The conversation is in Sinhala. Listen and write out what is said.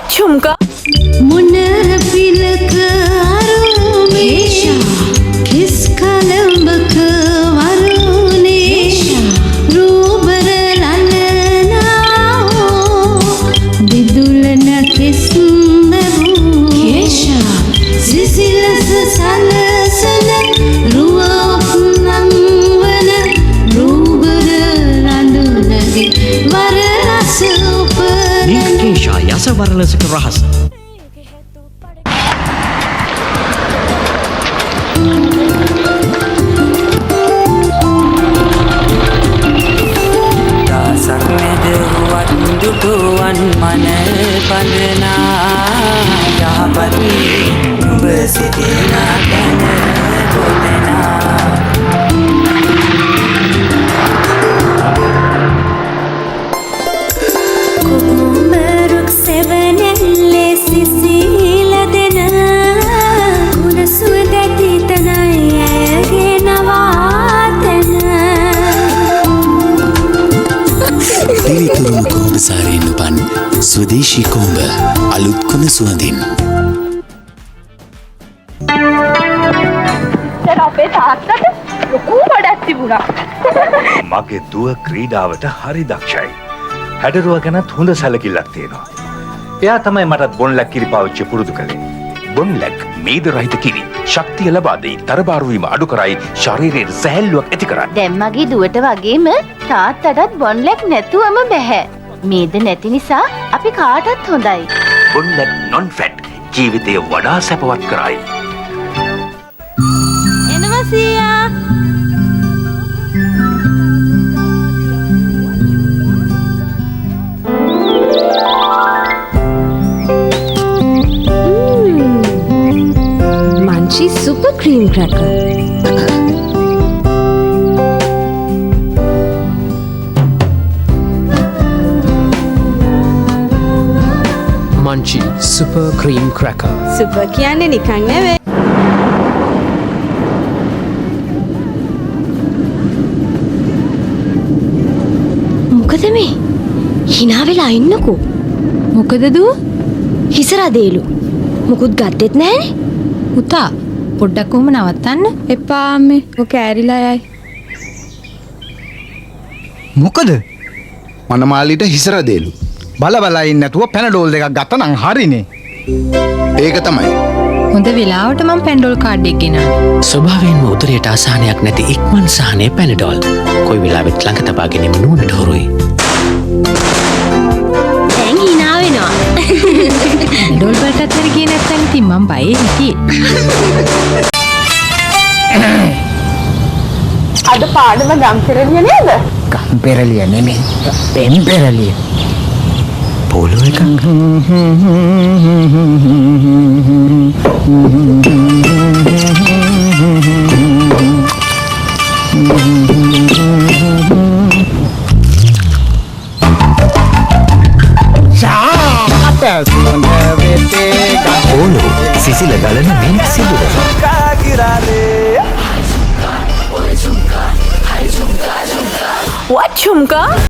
What jhumka? මුනර පිලක අරුමේ කිස් කලඹක වරුනේ රූබර ලලනාෝ දිදුලන කෙස් ලැබූ සිසිලස සලසන රුව නංවන රූබර රඳුනගේ වරරස උපදන නිකේෂා යස වරලසක රහස. දසක් මැදවුවත් දුටුවන් මන පඳනා යහපත් නුඹ සිටින තැන කොතනා. කුඹුරුක් සෙවණැල්ලේ සිසිල දෙන කුණ සුවඳ ඇති තැනයි ඇයගේ නවාතැන. පිවිතුරුම කොහොඹ සාරයෙන් උපන් ස්වදේශී කොහොඹ අලුත් කුණ සුවඳින්. ඉස්සර අපේ තාත්තට ලොකු බඩක් තිබුණා. මගේ දුව ක්‍රීඩාවට හරි දක්ෂයි. හැඩරුව ගැනත් හොඳ සැලකිල්ලක් තියෙනවා. එයා තමයි මටත් බොන්ලැක් කිරි පාවිච්චි පුරුදු කළේ. බොන්ලැක් මේද රහිත කිරි ශක්තිය ලබා දෙයි, තරබාරු වීම අඩු කරයි, ශරීරයට සැහැල්ලුවක් ඇති කරයි. දැන් මගේ දුවට වගේම තාත්තටත් බොන්ලැක් නැතුවම බැහැ. මේද නැති නිසා අපි කාටත් හොඳයි. බොන්ලැක් නොන් ෆැට් ජීවිතය වඩා සැපවත් කරයි. එනවා සීයා. Munchie super cream cracker. Munchie Super Cream Cracker. Super කියන්නේ නිකන් නෙවෙයි. මොකද මේ? හිනා වෙලා ඉන්නකෝ. මොකද දුව? හිස රදේලු. මොකුත් ගත්තෙත් නෑනේ. පුතා පොඩ්ඩක් කොහොම නවත්තන්න. එපා අම්මේ. ඔක ඇරිලා යයි. මොකද? මනමාලිට හිස රදේලු. බල බලා ඉන්න නැතුව පැනඩෝල් දෙකක් ගත්තා නම් හරිනේ. ඒක තමයි. හොඳ වෙලාවට මං පැන්ඩෝල් කාඩ් එක ගෙනාවේ. ස්වභාවයෙන්ම උදරයට අසහනයක් නැති ඉක්මන් සහනය පැනඩෝල්. කොයි වෙලාවෙත් ළඟ තබා ගැනීම නුවණට හුරුයි. දැන් හිනා වෙනවා. පැන්ඩෝල් වලටත් හරි ගියේ නැත්නම් ඉතින් මං බයේ හිටියේ. අද පාඩම ගම්පෙරළිය නේද? ගම්පෙරළිය නෙමෙයි, පෙම්පෙරළිය. පොළොව එකක්. ෂාට සුවඳ වෙතේ පොළොව සිසිල ගලන මින් සිදුර. What jhumka?